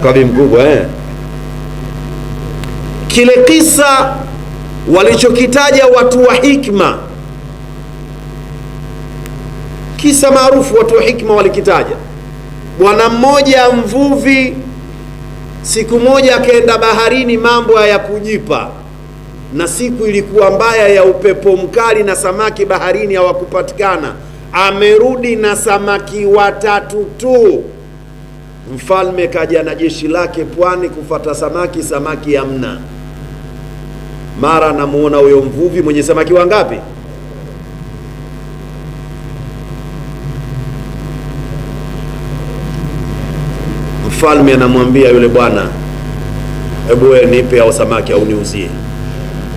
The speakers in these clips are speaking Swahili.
Kwa bi mkubwa Kile kisa walichokitaja watu wa hikma, kisa maarufu watu wa hikma walikitaja. Bwana mmoja mvuvi siku moja akaenda baharini, mambo hayakujipa, na siku ilikuwa mbaya ya upepo mkali na samaki baharini hawakupatikana. Amerudi na samaki watatu tu. Mfalme kaja na jeshi lake pwani kufata samaki, samaki hamna. Mara namuona huyo mvuvi mwenye samaki wangapi? Mfalme anamwambia yule bwana, hebu wewe nipe hao samaki au niuzie.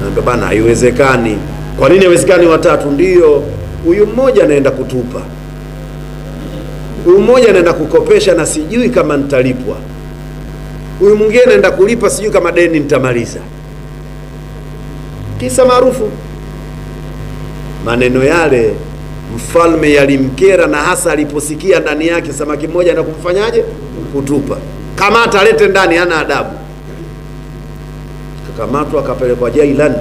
Anambia bana, haiwezekani. Kwa nini haiwezekani watatu? Ndio, huyu mmoja anaenda kutupa, huyu mmoja anaenda kukopesha na sijui kama nitalipwa, huyu mwingine anaenda kulipa, sijui kama deni nitamaliza. Kisa maarufu. Maneno yale mfalme yalimkera, na hasa aliposikia ndani yake samaki mmoja na kumfanyaje? Kutupa. Kamata, alete ndani, hana adabu. Kakamatwa akapelekwa jailan,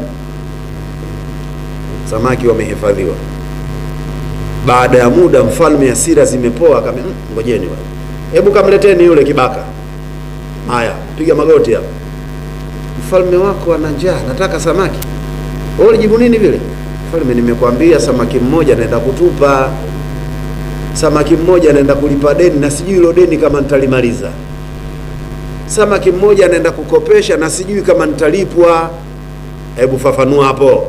samaki wamehifadhiwa. Baada ya muda mfalme hasira zimepoa, akamwambia ngojeni bwana, hebu kamleteni yule kibaka. Haya, piga magoti hapa. Mfalme wako ana njaa, nataka samaki. Wewe ulijibu nini vile? Mfalme, nimekwambia samaki mmoja naenda kutupa, samaki mmoja naenda kulipa deni na sijui hilo deni kama nitalimaliza, samaki mmoja naenda kukopesha na sijui kama nitalipwa. Hebu fafanua hapo.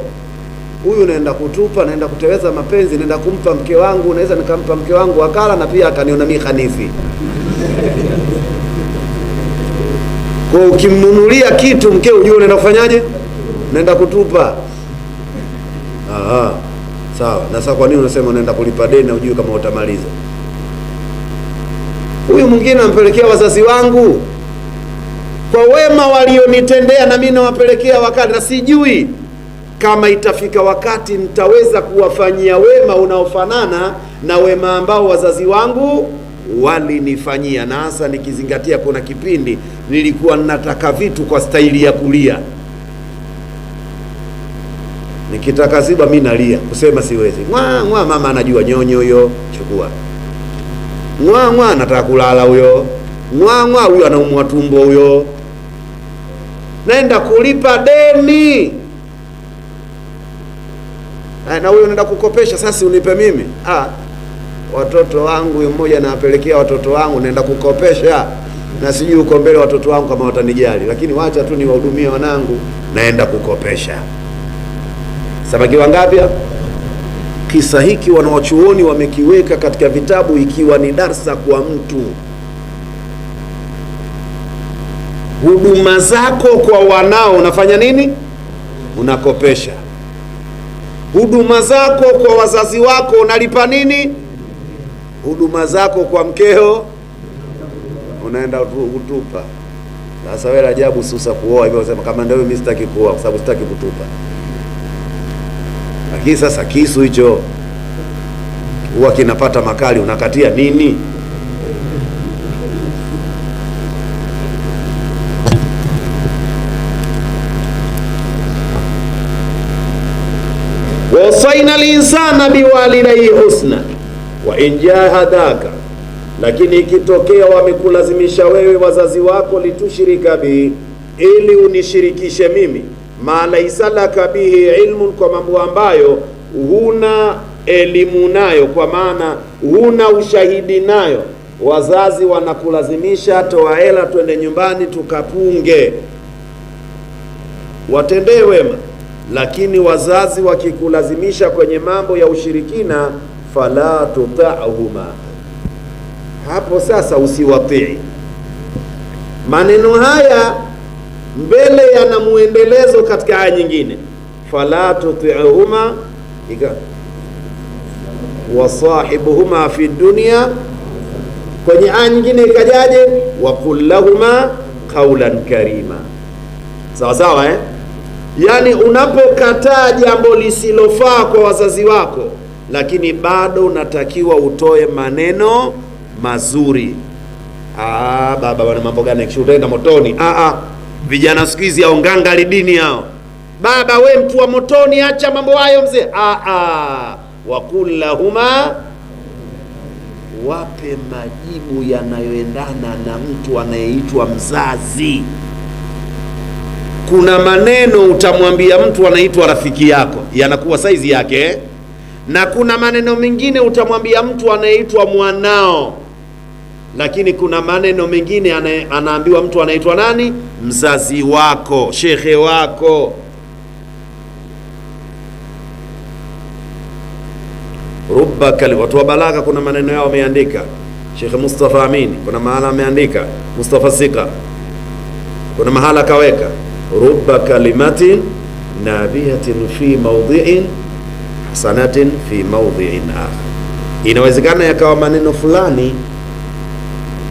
Huyu naenda kutupa, naenda kuteweza mapenzi, naenda kumpa mke wangu, naweza nikampa mke wangu akala na pia akaniona mimi khanifi. Kwa ukimnunulia kitu mke ujue unaenda kufanyaje? Naenda kutupa. Aha, sawa. Na sasa kwa nini unasema unaenda kulipa deni na ujue kama utamaliza? Huyu mwingine ampelekea wazazi wangu kwa wema walionitendea, na mimi nawapelekea wakati, na sijui kama itafika wakati nitaweza kuwafanyia wema unaofanana na wema ambao wazazi wangu walinifanyia. Na hasa nikizingatia kuna kipindi nilikuwa nataka vitu kwa staili ya kulia. Nikitaka ziba mimi nalia, kusema siwezi. Mwa mwa mama anajua nyonyo huyo, chukua. Mwa mwa nataka kulala huyo. Mwa mwa huyo anaumwa tumbo huyo. Naenda kulipa deni. Na huyo naenda kukopesha, sasa unipe mimi. Watoto wangu, huyo mmoja nawapelekea watoto wangu, naenda kukopesha na sijui uko mbele watoto wangu kama watanijali, lakini wacha tu niwahudumie wanangu, naenda kukopesha. Samaki wangapi? Kisa hiki wanawachuoni wamekiweka katika vitabu ikiwa ni darsa kwa mtu. Huduma zako kwa wanao unafanya nini? Unakopesha. Huduma zako kwa wazazi wako unalipa nini? Huduma zako kwa mkeo unaenda kutupa. Sasa wewe ajabu susa kuoa hivyo, unasema kama ndio mimi sitaki kuoa kwa sababu sitaki kutupa. Lakini sasa kisu hicho huwa kinapata makali, unakatia nini? Wasaina linsana biwalidayhi husna wa in jahadaka, lakini ikitokea wamekulazimisha wewe wazazi wako, litushirika bi, ili unishirikishe mimi, ma laisa laka bihi ilmun, kwa mambo ambayo huna elimu nayo, kwa maana huna ushahidi nayo. Wazazi wanakulazimisha, toa hela twende nyumbani tukapunge, watendee wema. Lakini wazazi wakikulazimisha kwenye mambo ya ushirikina, fala tuta'huma, hapo sasa usiwatii. Maneno haya mbele yana muendelezo katika aya nyingine, fala tuti'huma wasahibuhuma fi dunya. Kwenye aya nyingine ikajaje? Waqul lahuma qawlan karima. Sawa sawa, eh? Yani unapokataa jambo lisilofaa kwa wazazi wako, lakini bado unatakiwa utoe maneno mazuri. Ah, baba wana mambo gani? Kisha utaenda motoni. Vijana siku hizi hao ngangali dini hao. Baba we mtu wa motoni, acha mambo hayo mzee. Wakullahuma, wape majibu yanayoendana na mtu anayeitwa mzazi. Kuna maneno utamwambia mtu anaitwa rafiki yako, yanakuwa saizi yake, na kuna maneno mengine utamwambia mtu anayeitwa mwanao, lakini kuna maneno mengine anaambiwa mtu anaitwa nani? Mzazi wako, shekhe wako. Rubba kali, watu wa balagha kuna maneno yao wameandika. Sheikh Mustafa Amin kuna mahala ameandika, Mustafa Sika kuna mahala kaweka rubba kalimatin nabihatin fi mawdhi'in hasanatin fi mawdhi'in akhar. Inawezekana yakawa maneno fulani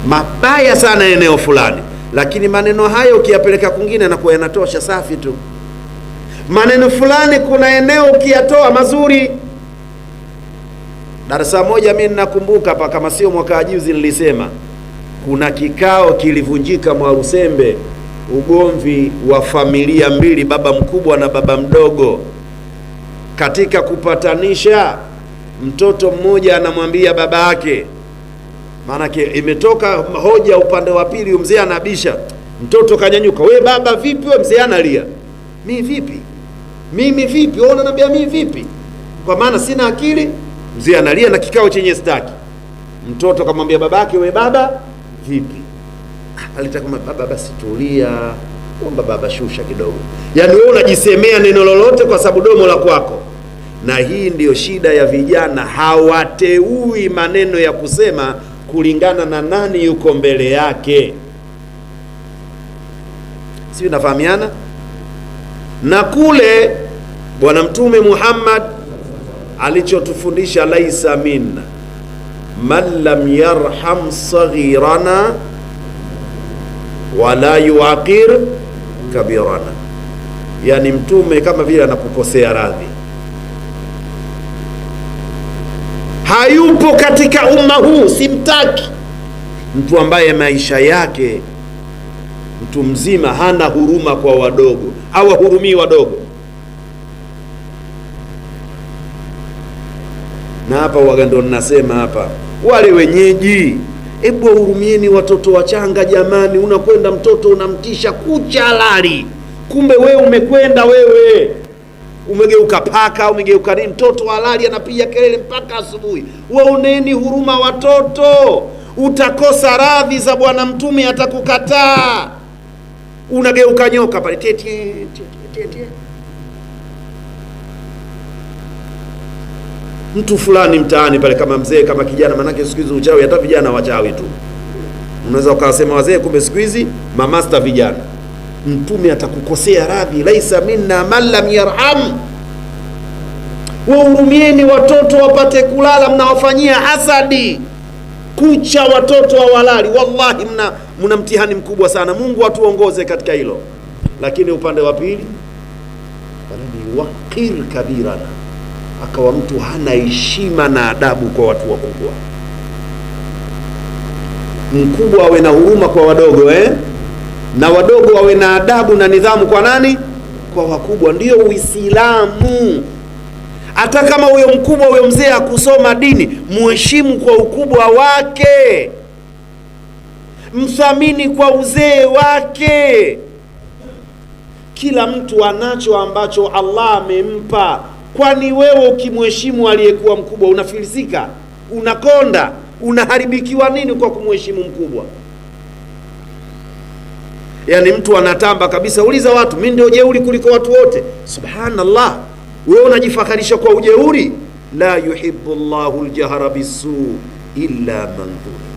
mabaya sana eneo fulani, lakini maneno hayo ukiyapeleka kwingine yanakuwa yanatosha safi tu. Maneno fulani kuna eneo ukiyatoa mazuri. Darasa moja mimi ninakumbuka hapa, kama sio mwaka juzi, nilisema kuna kikao kilivunjika Mwarusembe, ugomvi wa familia mbili, baba mkubwa na baba mdogo. Katika kupatanisha, mtoto mmoja anamwambia baba yake, maana imetoka hoja upande wa pili, mzee anabisha, mtoto kanyanyuka, we baba vipi? We mzee analia, mimi vipi? Mimi vipi? Wewe unaniambia mimi vipi? Kwa maana sina akili. Mzee analia na kikao chenye staki. Mtoto kamwambia babake, we baba vipi? Alitaka baba basi tulia, omba baba shusha kidogo. Yaani wewe unajisemea neno lolote kwa sababu domo la kwako. Na hii ndiyo shida ya vijana, hawateui maneno ya kusema kulingana na nani yuko mbele yake. Sio, nafahamiana? Na kule Bwana Mtume Muhammad alichotufundisha, laisa minna man lam yarham saghirana wala yuaqir kabirana. Yani Mtume kama vile anakukosea radhi, hayupo katika umma huu, simtaki mtu ambaye maisha yake mtu mzima hana huruma kwa wadogo, au hurumii wadogo. Na hapa waga ndo ninasema hapa, wale wenyeji, hebu wahurumieni watoto wachanga jamani. Unakwenda mtoto unamtisha kucha lali, kumbe wewe umekwenda, wewe umegeuka paka, umegeuka nini? Mtoto halali anapiga kelele mpaka asubuhi. Waoneni huruma watoto, utakosa radhi za Bwana Mtume, atakukataa. Unageuka nyoka pale, tie tie tie tie. Mtu fulani mtaani pale, kama mzee kama kijana, manake siku hizi uchawi hata vijana wachawi tu. Unaweza ukasema wazee, kumbe siku hizi mamasta vijana. Mtume atakukosea radhi, laisa minna man lam yarham. Wahurumieni watoto wapate kulala, mnawafanyia hasadi kucha, watoto hawalali. Wallahi mna mtihani mkubwa sana. Mungu atuongoze katika hilo. Lakini upande wa pili, waqir kabirana, akawa mtu hana heshima na adabu kwa watu wakubwa. Mkubwa awe na huruma kwa wadogo, na wadogo wawe na adabu na nidhamu kwa nani? Kwa wakubwa. Ndiyo Uislamu. Hata kama huyo mkubwa huyo mzee hakusoma dini, muheshimu kwa ukubwa wake, mthamini kwa uzee wake. Kila mtu anacho ambacho Allah amempa. Kwani wewe ukimheshimu aliyekuwa mkubwa unafilisika, unakonda, unaharibikiwa nini kwa kumheshimu mkubwa? Yani mtu anatamba kabisa, uliza watu, mimi ndio jeuri kuliko watu wote. Subhanallah, wewe unajifakharisha kwa ujeuri. La yuhibbu Allahu al-jahra bisu illa man dhulim.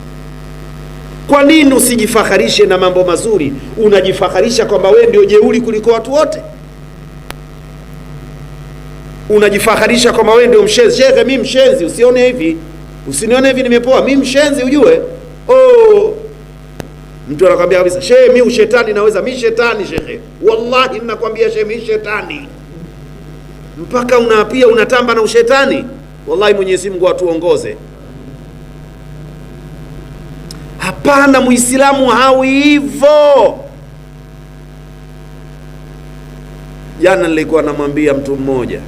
Kwa nini usijifakharishe na mambo mazuri? Unajifakharisha kwamba wewe ndio jeuri kuliko watu wote, unajifakharisha kwamba wewe ndio mshenzi. Shekhe, mimi mshenzi, usione hivi, usinione hivi nimepoa, mimi mshenzi ujue. Oh, mtu anakuambia kabisa, shehe mimi ushetani naweza, mimi shetani shekhe, wallahi ninakwambia shehe mimi shetani. Mpaka unaapia unatamba na ushetani. Wallahi, Mwenyezi Mungu atuongoze. Hapana, Muislamu hawi hivyo. Jana nilikuwa namwambia mtu mmoja,